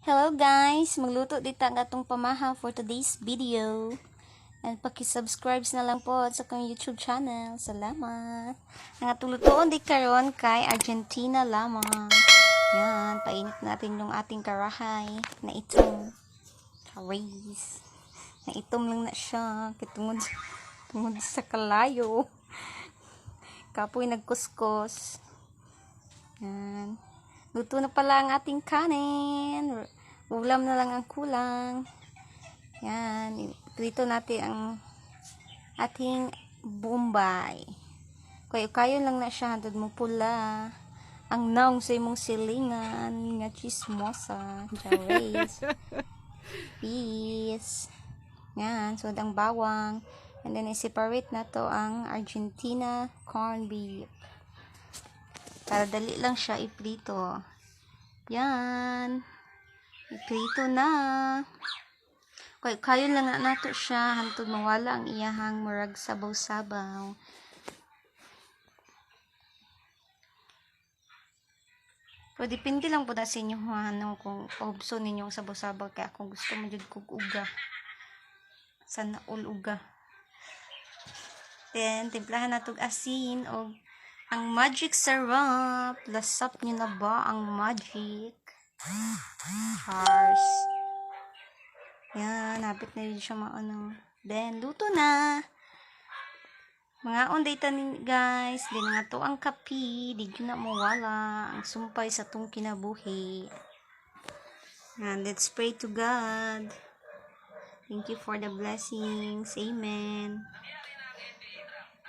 Hello guys, magluto dita ang atong pamahaw for today's video. And paki-subscribe na lang po sa akong YouTube channel. Salamat. Ang atong lutuon di karon kay Argentina lamang. Yan, painit natin yung ating karahay na itom. Charis. Na itom lang na siya. Kay tungod sa kalayo. Kapoy nagkuskos. Yan. Luto na pala ang ating kanin. Ulam na lang ang kulang. Yan. Prito natin ang ating bombay. Kayo kayo lang na siya hantod mo pula. Ang naong sa imong silingan nga chismosa. Charis. Peace. Yan. So, ang bawang. And then, i-separate na to ang Argentina corned beef. Para dali lang siya iprito. Yan. Iprito na. Kay kayo lang na nato siya hantod mawala ang iyahang murag sabaw-sabaw. Pero depende lang po na sa inyo ano, kung paubso ninyo ang sabaw-sabaw, kaya kung gusto mo jud kog uga. Sana all uga. Then, timplahan nato og asin o ang magic syrup. Lasap niyo na ba ang magic? Chars. Yan, hapit na yun siya maano. Then, luto na. Mga unday tanin guys, di na nga to ang kapi, di na mawala ang sumpay sa tong kinabuhi. And let's pray to God. Thank you for the blessings. Amen.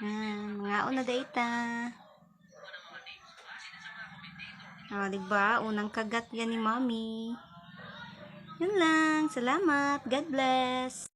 Yan, mga una data. Ah, di ba? Unang kagat yan ni Mommy. Yun lang. Salamat. God bless.